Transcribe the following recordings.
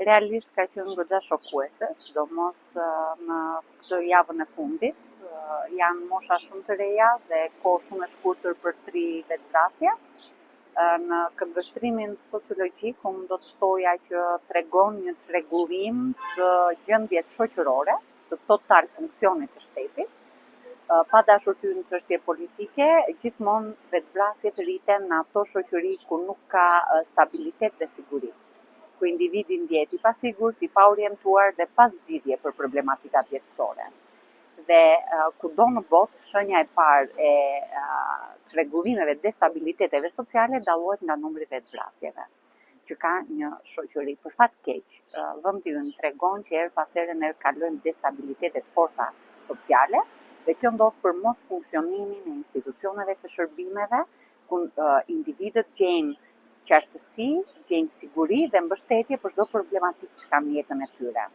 Realisht ka qenë goxha shokuese, sidomos në këtë javën e fundit. Janë mosha shumë të reja dhe kohë shumë e shkurtër për tri vetëvrasje. Në këndvështrimin sociologjik, unë do të thoja që tregon një çrregullim të gjendjes shoqërore, të total funksionit të shtetit. Pa dashur të hyj në çështje politike, gjithmonë vetëvrasjet rriten në ato shoqëri ku nuk ka stabilitet dhe siguri. ku individi ndjehet i pasigurt, i paorientuar dhe pa zgjidhje për problematikat jetësore. Dhe kudo në botë, shenja e parë e çrregullimeve, destabiliteteve sociale dallohet nga numri i vetëvrasjeve që ka një shoqëri. Për fat keq, vendi ynë tregon që herë pas here ne kalojmë destabilitete të forta sociale dhe kjo ndodh për mosfunksionimin e institucioneve të shërbimeve, ku individët gjejnë qartësi, gjejnë siguri dhe mbështetje për çdo problematikë që kanë në jetën e tyre.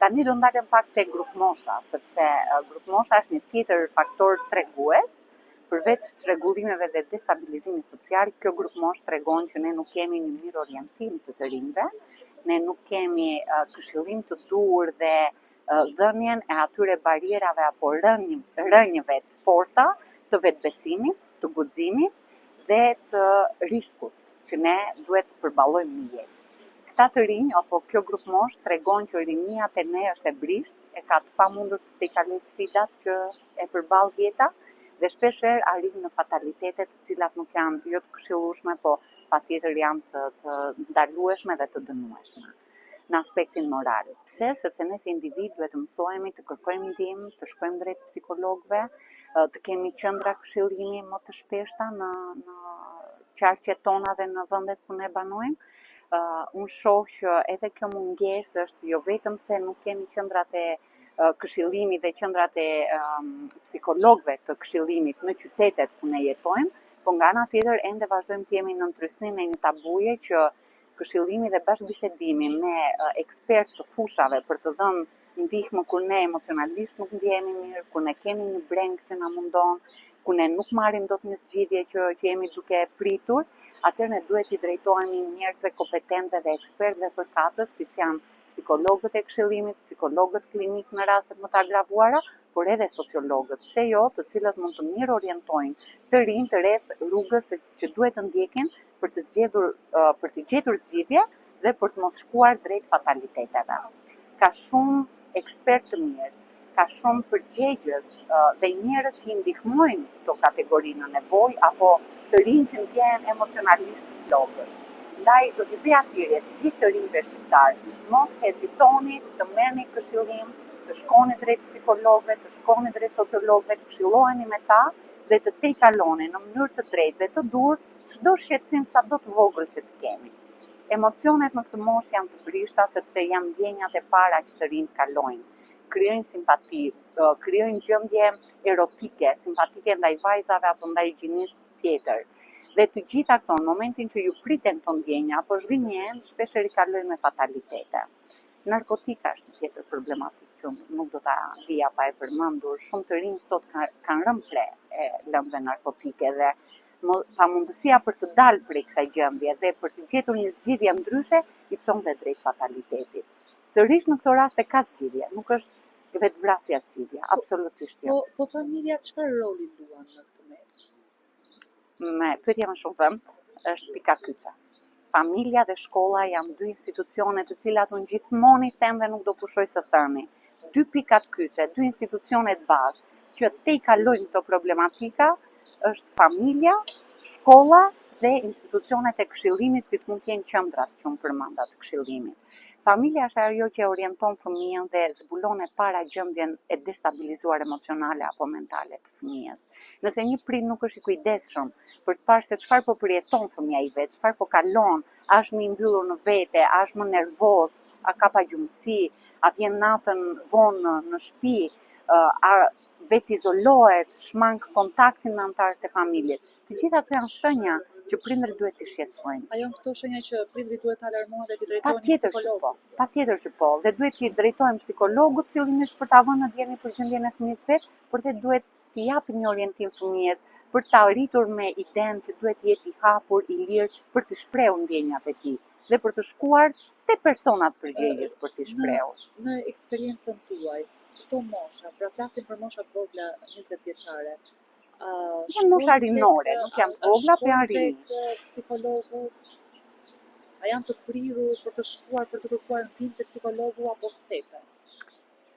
Tani do ndalem pak te grupmosha, sepse grupmosha është një tjetër faktor tregues, përveç çrregullimeve dhe destabilizimit social, kjo grupmoshë tregon që ne nuk kemi një mirorientim të të rinjve, ne nuk kemi këshillim të duhur dhe dhënien e atyre barrierave apo rrënjëve të forta të vetëbesimit, të guximit dhe të riskut që ne duhet të përballojmë në jetë. Këta të rinj apo kjo grupmoshë tregon që rinia te ne është e brishtë, e ka të pamundur të tejkalojë sfidat që e përball jeta dhe shpeshherë arrin në fatalitete të cilat nuk janë jo të këshillueshme, po patjetër janë të, të ndalueshme dhe të dënueshme. në aspektin moral. Pse? Sepse ne si individë duhet të mësohemi të kërkojmë ndihmë, të shkojmë drejt psikologëve, të kemi qendra këshillimi më të shpeshta në në qarqet tona dhe në vendet ku ne banojmë. Uh, unë shoh që edhe kjo mungesë është jo vetëm se nuk kemi qendrat e këshillimit dhe qendrat e um, psikologëve të këshillimit në qytetet ku ne jetojmë, po nga ana tjetër ende vazhdojmë të jemi nën trysninë e një tabuje që Këshillimi dhe bashkëbisedimi me ekspertë të fushave për të dhënë ndihmë kur ne emocionalisht nuk ndjehemi mirë, kur ne kemi një brengë që na mundon, kur ne nuk marrim dot një zgjidhje që që jemi duke pritur, atëherë ne duhet t'i drejtohemi njerëzve kompetentëve dhe ekspertëve përkatës, siç janë psikologët e këshillimit, psikologët klinikë në rastet më të agravuara, por edhe sociologët, pse jo, të cilët mund të mirorientojnë të rinjtë rreth rrugës që duhet të ndjekin për të zgjedhur për të gjetur zgjidhje dhe për të mos shkuar drejt fataliteteve. Ka shumë ekspertë të mirë, ka shumë përgjegjës dhe njerëz që i ndihmojnë këto kategori në nevojë apo të rinj që ndjehen emocionalisht të plogësht. Ndaj do t'i bëja thirrje të gjithë të rinjve shqiptarë, mos hezitoni të merrni këshillim, të shkoni drejt psikologëve, të shkoni drejt sociologëve, të këshilloheni me ta dhe të tejkaloni në mënyrë të drejtë dhe të duhur çdo shqetësim sado të vogël që të keni. Emocionet në këtë moshë janë të brishta sepse janë ndjenjat e para që të rinjtë kalojnë. Krijojnë simpati, krijojnë gjendje erotike, simpatike ndaj vajzave apo ndaj gjinisë tjetër. Dhe të gjitha këto, në momentin që ju priten këto ndjenja apo zhgënjehen, shpeshherë i kalojnë me fatalitete. Narkotika është një tjetër problematikë që nuk do ta lija pa e përmendur. Shumë të rinj sot kanë rënë pre e lëndëve narkotike dhe pamundësia për të dalë prej kësaj gjendje dhe për të gjetur një zgjidhje ndryshe i çon dhe drejt fatalitetit. Sërish në këto raste ka zgjidhje, nuk është vetëvrasja zgjidhja, absolutisht jo. Po, po familja çfarë roli luan në këtë mes? Me pyetje me shumë vend, është pika kyçe. Familja dhe shkolla janë dy institucione të cilat unë gjithmonë i them dhe nuk do pushoj së thëni. Dy pikat kyçe, dy institucionet bazë që tejkalojnë këto problematika është familja, shkolla dhe institucionet e këshillimit, siç mund të jenë qendrat që unë përmenda të këshillimit. Familja është ajo që e orienton fëmijën dhe zbulon e para gjendjen e destabilizuar emocionale apo mentale të fëmijës. Nëse një prind nuk është i kujdesshëm për të parë se çfarë po përjeton fëmija i vet, çfarë po kalon, a është më i mbyllur në vete, a është më nervoz, a ka pagjumësi, a vjen natën vonë në, në shtëpi, a vetizolohet, shmang kontaktin me anëtarët e familjes. Të gjitha këto janë shenja që prindërit duhet t'i shqetësojnë. A janë këto shenja që prindërit duhet të alarmohen dhe t'i drejtohen një psikologu? Po, patjetër që po, dhe duhet t'i drejtohen psikologut fillimisht për ta vënë në dijeni për gjendjen e fëmijës vet, por dhe duhet t'i japin një orientim fëmijës për ta rritur me idenë që duhet të jetë i hapur, i lirë për të shprehur ndjenjat e tij. dhe për të shkuar te personat përgjegjës për t'i shprehur. Në eksperiencën tuaj, këto mosha, pra flasim për mosha të vogla 20 vjeçare, Janë mosha rinore, nuk janë të vogla, po janë rini. Psikologu, a janë të prirur për të shkuar për të kërkuar ndihmë te psikologu apo stepen?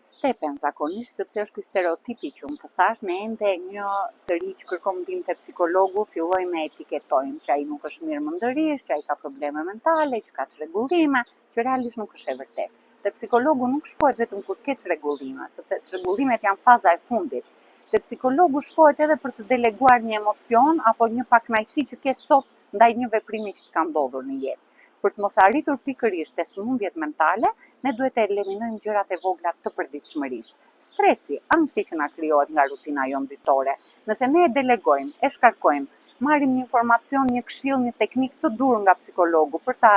Stepen zakonisht, sepse është ky stereotipi që unë të thash, ne ende një të ri që kërkon ndihmë te psikologu, fillojmë e etiketojmë që ai nuk është mirë mendërisht, që ai ka probleme mentale, që ka çrregullime, që realisht nuk është e vërtetë. Te psikologu nuk shkohet vetëm kur ke çrregullime, sepse çrregullimet janë faza e fundit. Te psikologu shkohet edhe për të deleguar një emocion apo një pakënaqësi që ke sot ndaj një veprimi që të ka ndodhur në jetë. Për të mos arritur pikërisht te sëmundjet mentale, ne duhet të eliminojmë gjërat e vogla të përditshmërisë. Stresi, ankthi që na krijohet nga rutina jonë ditore, nëse ne e delegojmë, e shkarkojmë, marrim një informacion, një këshillë, një teknikë të duhur nga psikologu për ta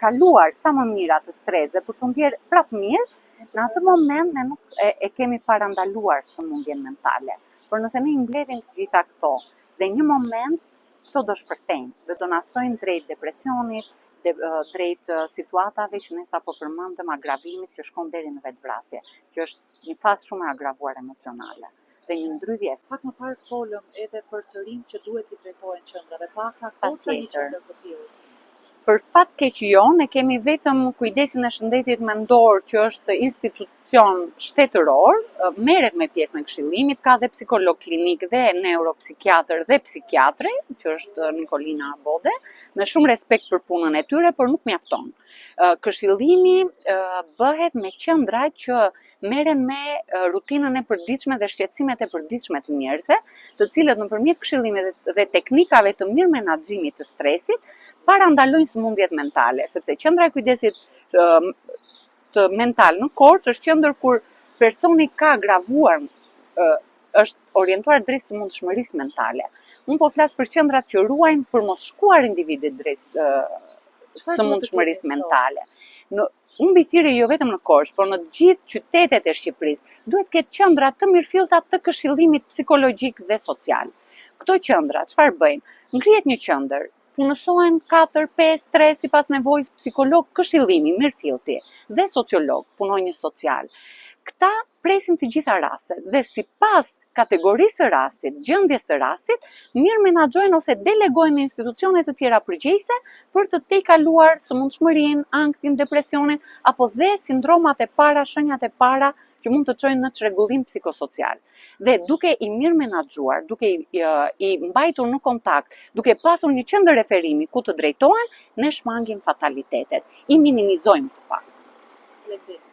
kaluar sa më mirë atë stres dhe për t'u ndjerë prapë mirë, në atë moment ne nuk e, e kemi parandaluar sëmundjen mentale. Por nëse ne i mbledhim të gjitha këto dhe një moment këto do shpërthejnë dhe do na çojnë drejt depresionit, de, drejt situatave që ne sapo përmendëm agravimit që shkon deri në vetëvrasje, që është një fazë shumë e agravuar emocionale dhe një ndrydhje. Pak më parë folëm edhe për të rinjtë që duhet t'i drejtohen qendrave, po a ka Korça një qendër të tillë? Për fat keq jo, ne kemi vetëm kujdesin e shëndetit mendor që është institucion shtetëror, merret me pjesën e këshillimit, ka dhe psikolog klinik dhe neuropsikiatër dhe psikiatre, që është Nikolina Bode, me shumë respekt për punën e tyre, por nuk mjafton. Këshillimi bëhet me qendra që merren me rutinën e përditshme dhe shqetësimet e përditshme të njerëzve, të cilët nëpërmjet këshillimit dhe teknikave të mirëmenaxhimit të stresit parandalojnë sëmundjet mentale, sepse qendra e kujdesit të mental në Korçë është qendër kur personi ka agravuar është orientuar drejt sëmundshmërisë mentale. Unë po flas për qendrat që ruajnë për mos shkuar individit drejt sëmundshmërisë mentale. Në Unë bëj thirrje jo vetëm në Korçë, por në të gjithë qytetet e Shqipërisë, duhet të ketë qendra të mirëfillta të këshillimit psikologjik dhe social. Këto qendra çfarë bëjnë? Ngrihet një qendër, punësohen 4, 5, 3 sipas nevojës psikolog këshillimi mirëfillti dhe sociolog, punonjës social. Këta presin të gjitha rastet dhe sipas kategorisë së rastit, gjendjes së rastit, mirëmenaxhojnë ose delegojnë në institucione të tjera përgjegjëse për të tejkaluar sëmundshmërinë, ankthin, depresionin apo dhe sindromat e para, shenjat e para që mund të çojnë në çrregullim psikosocial. Dhe duke i mirëmenaxhuar, duke i, i mbajtur në kontakt, duke pasur një qendër referimi ku të drejtohen, ne shmangim fatalitetet, i minimizojmë të paktën. Faleminderit.